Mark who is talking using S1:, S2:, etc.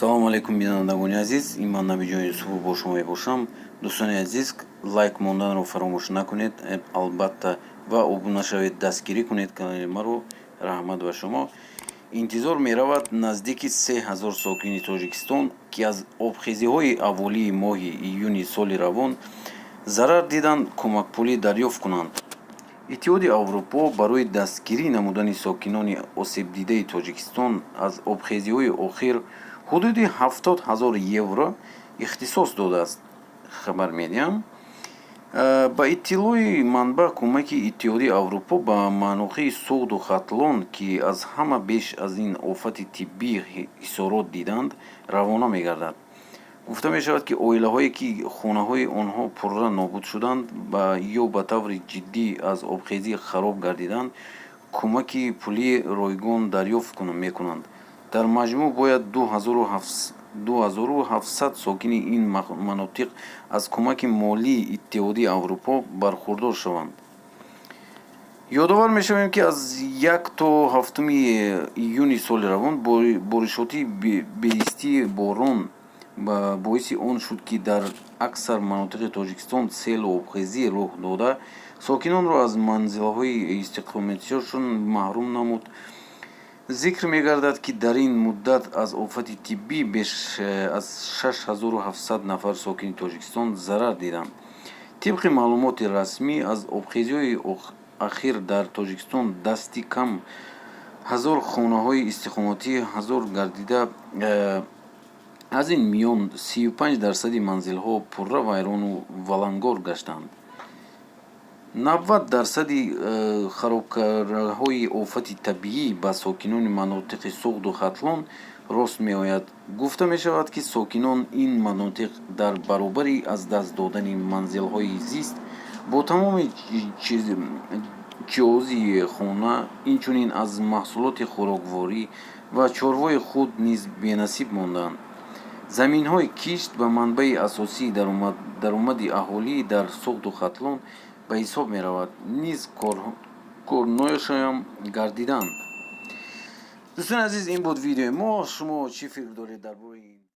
S1: Салому алейкум, бинандагони азиз, ин ман Набиҷон Юсуфов бо шумо мебошам. Дӯстони азиз, лайк монданро фаромӯш накунед, албатта, ва обуна шавед, дастгирӣ кунед канали маро. Раҳмат ба шумо. Интизор меравад, наздики 3000 сокини Тоҷикистон, ки аз обхезиҳои аввалии моҳи июни соли равон зарар диданд, кӯмакпулӣ дарёфт кунанд. Иттиҳоди Аврупо барои дастгирӣ намудани сокинони осебдидаи Тоҷикистон аз обхезиҳои охир ҳудуди 70 000 евро ихтисос додааст, хабар медиҳам. Ба иттилои манбаъ, кӯмаки Иттиҳоди Аврупо ба манотиқи Суғду Хатлон, ки аз ҳама беш аз ин офати табиӣ хисорот диданд, равона мегардад. Гуфта мешавад, ки оилаҳое, ки хонаҳои онҳо пурра нобуд шуданд ё ба таври ҷиддӣ аз обхезӣ хароб гардиданд, кӯмаки пулии ройгон дарёфт мекунанд. Дар маҷмӯъ бояд 2700 сокини ин манотиқ аз кӯмаки молии Иттиҳоди Аврупо бархурдор шаванд. Ёдовар мешавем, ки аз 1 то 7 июни соли равон боришоти беистии борон боиси он шуд, ки дар аксар манотиқи Тоҷикистон селу обхезӣ рух дода, сокинонро аз манзилҳои истиқоматиашон маҳрум намуд. Зикр мегардад, ки дар ин муддат аз офати табиӣ беш аз 6700 нафар сокини Тоҷикистон зарар диданд. Тибқи маълумоти расмӣ, аз обхезиҳои ахир дар Тоҷикистон дасти кам 1000 хонаҳои истиқоматӣ ҳазор гардида, аз ин миён 35 дарсади манзилҳо пурра вайрону валангор гаштанд. 90 дарсади харобкораҳои офати табиӣ ба сокинони манотиқи Суғду Хатлон рост меояд. Гуфта мешавад, ки сокинон ин манотиқ дар баробари аз даст додани манзилҳои зист бо тамоми ҷиҳози хона, инчунин аз маҳсулоти хӯрокворӣ ва чорвои худ низ бенасиб монданд. Заминҳои кишт ба манбаи асосии даромади аҳолӣ дар Суғду Хатлон ба ҳисоб меравад, низ корношоям гардиданд. Дӯстони азиз, ин буд видеои мо. Шумо чӣ фикр доред дар бораи ин?